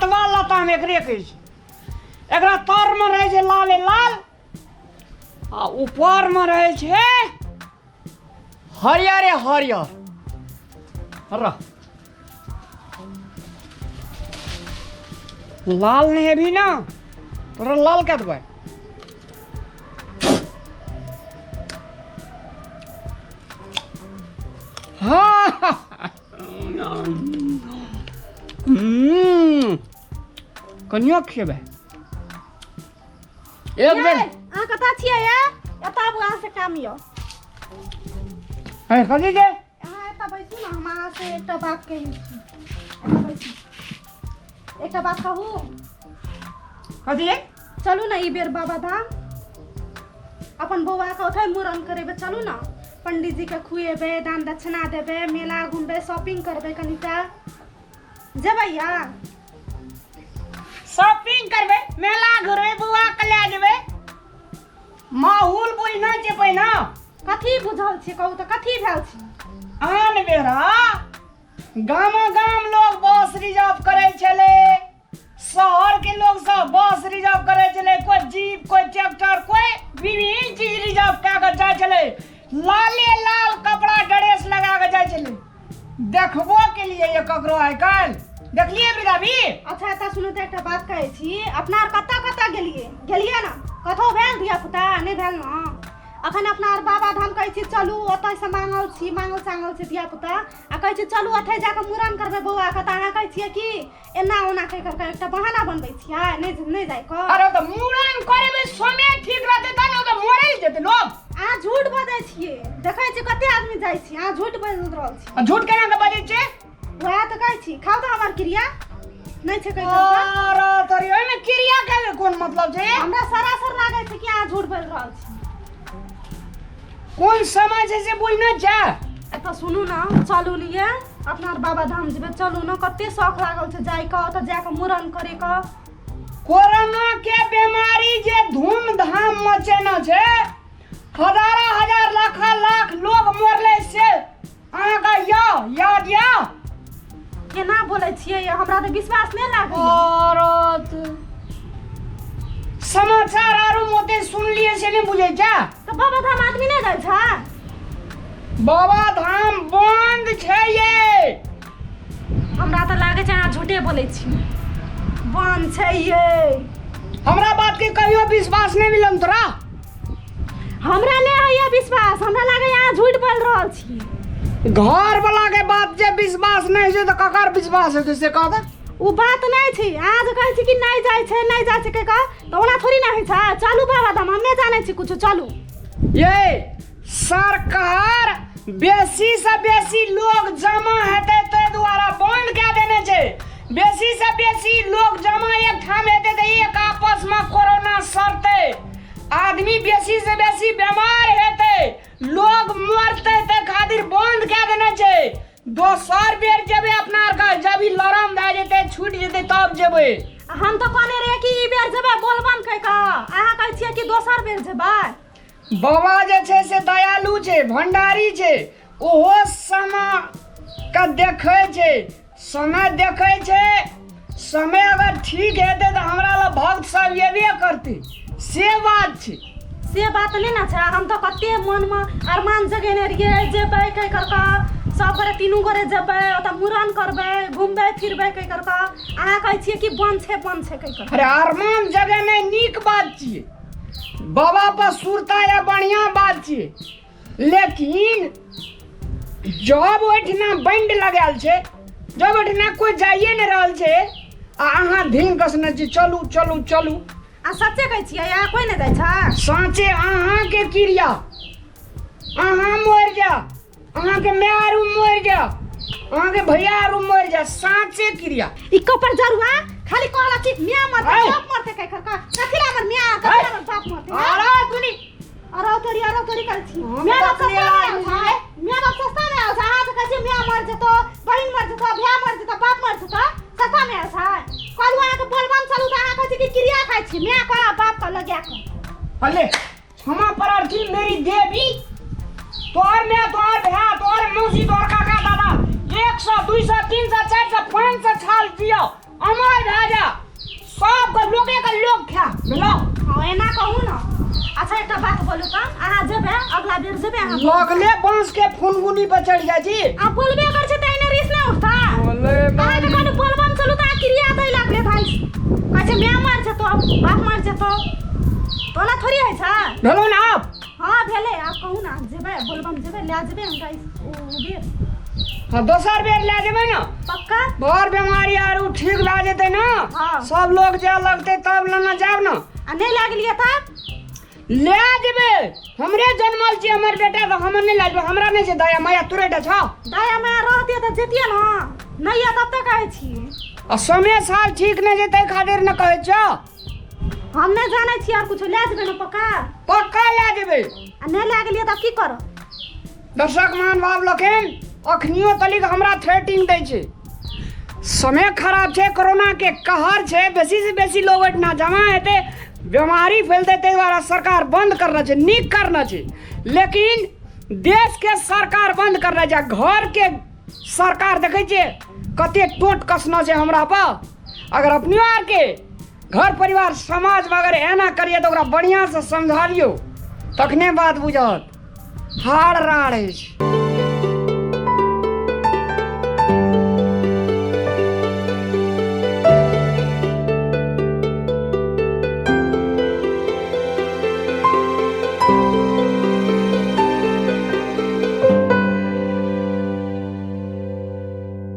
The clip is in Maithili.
लतवा लताम एकरे कहै छै। एकरा तरमे रहै छै लाले लाल आ ऊपरमे रहै छै हरियरे हरियर। रह लाल नहीं हेबी ना तोरा लाल कऽ देबै। हाँ, कनियो खेबै एक बेर। अहाँ कतऽ छियै ये? एतऽ आबू, अहाँ से काम यऽ। है कथी छै? अहाँ एतऽ बैसू ने, हम अहाँ से एकटा बात कहै छी। एतऽ बैसू, एकटा बात कहू। कथी छै? चलू ने ई बेर बाबा धाम, अपन बौआके ओतहि मूड़न करेबै। चलू ने, पंडीजीके खुएबै, दान दक्षिणा देबै, मेला घुमबै, शॉपिंग करबै कनिटा। जेबै या? शॉपिंग करबै, मेला घुरबै, बौआ के लए जेबै। माहौल बुझना छै पहिने। कथी बुझल छै कहू तऽ, कथी भेल छै? आन बेरा गामो गाम लोग बस रिजर्व करै छलै, शहर के लोग सब बस रिजर्व करै छलै, कोई जीप, कोई ट्रैक्टर, कोई विभिन्न चीज रिजर्व कए कऽ जाइ छलै, लाले लाल कपड़ा ड्रेस लगा कऽ जाइ छलै। देखबो के लिए ये ककरो आइ काल्हि देखलिए वृद्धा भी? अच्छा एतऽ सुनू तऽ, एकटा बात कहै छी। अपना आर कतऽ कतऽ गेलियै? गेलियै ने कतहु? भेल धिया पुता नहि भेल ने? अखन अपना आर बाबा धाम कहै छी चलू, ओतयसँ मांगल छी, मांगल चांगल छै धिया पुता, आ कहै छी चलू ओतहि जाकऽ मूड़न करबै बौआके, तऽ अहाँ कहै छियै कि एना ओना कहि कर एकटा बहाना बनबै छियै नहि नहि जाइ कऽ। अरे तऽ मूड़न करेबै, समय ठीक रहतै तब ने, तऽ मरै लए जेतै लोग। अहाँ झूठ बजै छियै। देखै छियै कते आदमी जाइ छी, अहाँ झूठ बाजि रहल छी। आ झूठ केना के बजै छियै? वएह तऽ कहै छी, खाउ तऽ हमर क्रिया नहि छै कहि कर। अरे तोरी, ओहिमे क्रिया के कोन मतलब छै? हमरा सरासर लागै छै कि अहाँ झूठ बाजि रहल छी। कोन समय छै से बुझ न जा। एतऽ सुनू ने, चलू ने ये, अपना आर बाबा धाम जेबै, चलू ने। कते शौक लागल छै जाइके, ओतऽ जाके मूड़न करैके। कोरोना के बीमारी जे धूमधाम मचेने छै, हजारा हजार लाखा लाख लोग मरले, से अहाँके यौ याद यऽ? केना बोलै छियै ये, हमरा तऽ विश्वास नहि लागैया। औरत समाचार आरो मोते सुनलिए से नहि बुझै छै। तऽ बाबा धाम आदमी नहि जाइ छै? बाबा धाम बंद छै ये। हमरा तऽ लागै छै अहाँ झूठे बोलै छी। बंद छै ये? हमरा बात के कहियो विश्वास नहि मिलल तोरा? हमरा नहि होइए विश्वास, हमरा लागैए अहाँ झूठ बोलि रहल छी। घर वाला के बात जे विश्वास नहि छै तऽ ककर विश्वास हेतै से कह दे। ओ बात नहि छै, अहाँ जे कहै छी कि नहि जाइ छै, नहि जाइ छै कहि कऽ, तऽ ओना थोड़ी ना होइ छै। चलू बाबा धाम, हम नहि जानै छी कुछो, चलू। ये सरकार बेसी से बेसी लोग जमा हेतै ताहि दुआरे बंद कए देने छै। बेसी से बेसी लोग जमा एकठाम हेतै तऽ एक आपसमे कोरोना सरतै, आदमी बेसी से बेसी बीमार हेतै, लोग मरतै, ताहि खातिर बंद कए देने छै। दोसर बेर जेबै अपना आरके जब ई लरम भए जेतै, छूटि जेतै, तब जेबै। हम तऽ कहने रहियै कि ई बेर जेबै बोलबम कहि कऽ, अहाँ कहै छियै कि दोसर बेर जेबै। बाबा जे छै से दयालु छै, भंडारी छै, ओहो समय के देखै छै, समय देखै छै। समय अगर ठीक हेतै तऽ हमरा लग भक्त सब एबे करतै, से बात छै। से बात नहि ने छै। हम तऽ कते मनमे अरमान जगेने रहियै, जेबै कहि कर कऽ, सब गोरे तीनू गोरे जेबै, ओतऽ मूड़न करबै, घुमबै फिरबै कहि कर कऽ, अहाँ कहै छियै कि बंद छै, बंद छै कहि कर। अरे अरमान जगेनाइ नीक बात छियै, बाबा पर सुरता या बढ़िया बात छियै, लेकिन जब ओहिठिना बैंड लगायल छै, जब ओहिठिना कोइ जाइए नहि रहल छै आ अहाँ धीन कसने छी चलू चलू चलू। आ सच्चे कहै छियै, यहाँ कोइ नहि जाइ छै? साँचे अहाँके क्रिया, अहाँ मरि जा, अहाँके माय आरू मरि जा, अहाँके भैया आरू मरि जा, साँचे क्रिया। ई कपर जरुआ खाली कहला कि मियां मरते ऐ! बाप मरते कहि कर कथी ला हमर मियां, कथी ला हमर बाप मरते? अरे दुनी अरे तोरी, अरे तोरी करै छी। हम मियां बाप तऽ सस्ता अपने मे आयल छै, मियां बाप सस्ता मे आयल छै। अहाँ तऽ कहै छियै मियां मर जेतो, बहिन मर जेतो, भैया मर जेतो, बाप मर जेतो, सस्ता मे आयल छै। कहलहुँ अहाँके बोलबम चलू तऽ अहाँ कहै छी कि क्रिया खाइ छी मियां कऽ आ बाप कऽ लगा कऽ। अले क्षमा प्रार्थी मेरी देवी, तोहर माय, तोहर भाय, तोहर मौसी, तोहर काका दादा 100 200 300 400 500 साल जियो, अमर भए जा। जा भेलो। हँ, एना कहू ने। अच्छा, एकटा बात बोलू तऽ, अहाँ जेबै? अगला बेर जेबै अहाँ? लगले बांस के फुनगुनी पर चढ़ि जाइ छी। आ बोलबे कर छै तऽ एने रिस नहि उठता? बोले। अहाँके कहलू बोलबम चलू तऽ अहाँ क्रिया दै लागले भाइ, कहै छै माय मर जेतो, बाप मर जेतो, तोला थोड़ी होइ छै। भेलो ने आब? हँ, भेलै। आब कहू ने, जेबै बोलबम? जेबै, लए जेबै हमरा ओ बेर? हाँ, दोसर बेर लए जेबै ने। पक्का? बड़ बीमारी आर उ ठीक भए जेतै ने। हाँ। सब लोग जाय लगतै तब लेने जायब ने। आ नहि लए गेलियै तब? लए जेबै। हमरे जनमल छी, हमर बेटा, तऽ हमर नहि लए जेबै? हमरा नहि छै दया माया? तोरे टा छौ? दया माया रहतियै तऽ जैतियै ने, नहि यऽ तब तऽ कहै छी। आ समय साल ठीक नहि छै, ताहि खातिर ने कहै छियौ। हम नहि जानै छी आर कुछो। लए जेबै ने पक्का? पक्का लए जेबै। आ नहि लए गेलियै तब की करब? दर्शक महानुभाव लोकनि, अखनियो तलिक हमरा थ्रेटिंग दै छै। समय खराब छै, कोरोना के कहर छै, बेसी से बेसी लोग ओहिठिना जमा हेतै, बीमारी फैलतै, ताहि दुआरे सरकार बंद करने छै। नीक करने छै, लेकिन देश के सरकार बंद करने छै आ घर के सरकार देखै छियै कते टोट कसना छै हमरा पर। अगर अपनियो आरके घर परिवार समाजमे अगर एना करिए तऽ ओकरा बढ़िआँसँ समझाबियौ, तखने बात बुझत। हाड़ राड़ अछि।